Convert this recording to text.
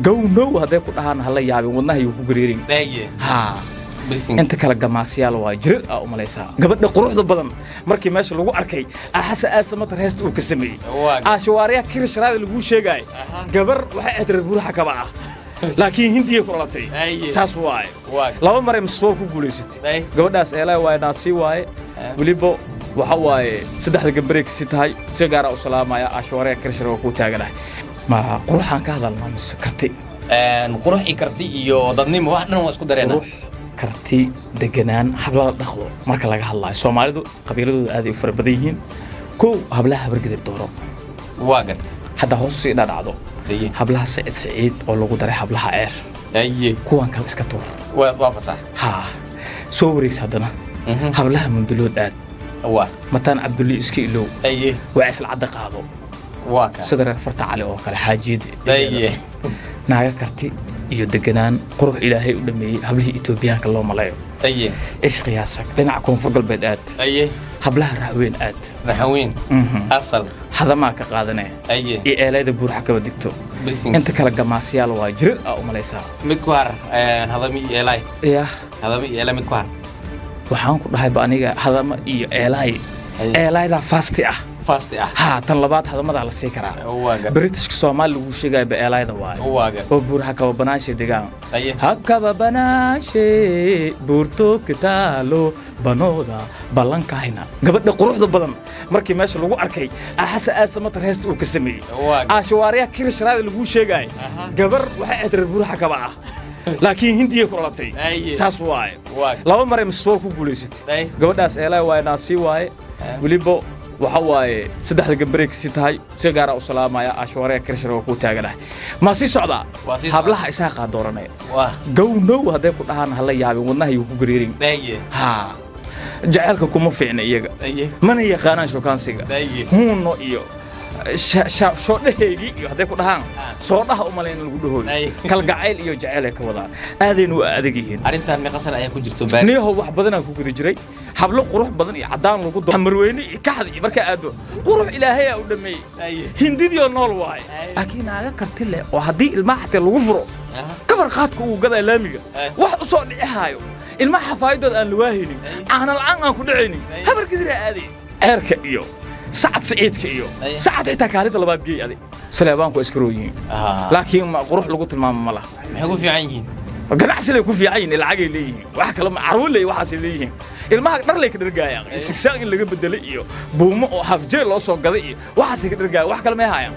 Gownow hadday ku dhahaan, hala yaabin, wadnaha yuu ku gariirin. Haa. Bisin. Inta kale gamaasyaal waa jirir aa u malaysaa. Gabadha quruxda badan markii meesha lagu arkay, Xasan Aad Samatar heesta uu ka sameeyey, Aashawaariyaha kirishraada laguu sheegaay, gabar waxay ahayd reer Buuraha Kaba ah, laakiin Hindiya ku dhalatay. Saas waaye. Laba maray miswool ku guulaysatay. Gabadhaas eelay waaye, naasii waaye. Weliba waxa waaye saddexda gambarey kasi tahay. Si gaara u salaamaya Aashawaariyaha kirishra, waa kuu taaganahay. Ma quruxaan ka hadalnaa mise karti? Qurux iyo karti iyo dadnimo, wax dhan waa isku dareena. Qurux, karti, deganaan, hablala dhaqdo. Marka laga hadlaayo Soomaalidu, qabiiladooda aaday u fara badan yihiin. Kow, hablaha Habargidir dooro. Waa garta. Hadda hoos sii dhadhacdo, hablaha Saciid Saciid oo lagu daray hablaha Ceer, kuwan kale iska tuur. Waa fasax. Haa, soo wareegsa haddana, hablaha Mundulood aad. Mataan Cabdulli iska ilow. Waa isla cadda qaado. Waa ka. Sida reer Farta Cali oo kale, xaajiyada. Naaga karti iyo deganaan, qurux Ilaahay u dhameeyey, hablihii Etoobiyaanka loo maleeyo. Ishqiyaasag dhinaca Koonfur Galbeed aad. Hablaha Rahweyn aad. Raxaweyn. Asal. Hadamaa ka qaadanee iyo eelayda Buurxa kaba digto. Bisin. Inta kale gamaasyaal waa jirir aa u malaysaa. Mid ku har, Hadami iyo Eelay. Yah? Hadami iyo Eelay mid ku har. Waxaan ku dhahayba aniga Hadama iyo Eelaay. Eelaydaa faasti ah. Fasti ah. Haa, tan labaad Hadamadaa la sii karaa. Waa garta. Britishka Soomaali lagu sheegayaba eelayda waaye. Waa garta. Oo Buurxa Kaba banaanshe degaan. Habkaba banaanshe buurtoogka taalo banooda ballankahayna. Gabadha quruxda badan markii meesha lagu arkay, Xasan Aad Samatar heesta uu ka sameeyey, Aashawaariyaha kirishraada laguu sheegaay, gabar waxay ahayd reer Buuraha Kaba ah, laakiin Hindiya ku dhalatay. Saas waaye. Laba maray miswool ku guulaysatay. Gabadhaas eelay waaye, naasii waaye. Weliba waxa waaye saddexda gambarey kasi tahay. Si gaara u salaamaya Aashawaariyaha kirishra, waa kuu taaganahay. Ma sii socdaa? Waa sii socdaa. Hablaha Isaaqaa dooranaya. Gownow hadday ku dhahaan, hala yaabin, wadnaha yuu ku gariirin. Haa, jaceylka kuma fiicna iyaga. Mana yaqaanaan shukaansiga. Huunno iyo shoodhahaygii iyo hadday ku dhahaan, soodhaha u malayn in lagu dhahooyo. Kalgacayl iyo jaceyl ay ka wadaan, aadayna u adag yihiin. Arrintan meeqa sana ayaa ku jirto baari? Niyahow, wax badanaa ku guda jiray. Hablo qurux badan iyo caddaan lagu do, Marweyne iyo Kaxda iyo markaa aado, qurux Ilaahayaa u dhameeyey. Hindidiioo nool waaye. Laakiin naaga karti leh oo haddii ilmaha xatee lagu furo, kabar qaadka uu gadaa laamiga, wax u soo dhici haayo, ilmaha xafaayadooda aan lawaahaynin, caana la'aan aan ku dhacaynin, Habar Gidiraa aaday. Ceerka iyo Sacad Siciidka iyo Sacad xitaa kaalinta labaad geey adi. Saleebaanku waa iska rooyihiin, laakiin ma qurux lagu tilmaamo ma laha. Maxay ku fiican yihiin? Ganacsilay ku fiican yihiin, lacagay leeyihiin, wax kale ma carwo ley, waxaasay leeyihiin. Ilmaha dharlay ka dhargaayaan, sigsaaq in laga bedelay iyo buumo oo hafjeel loo soo gaday iyo waxaasay ka dhargaayaan, wax kale may haayaan.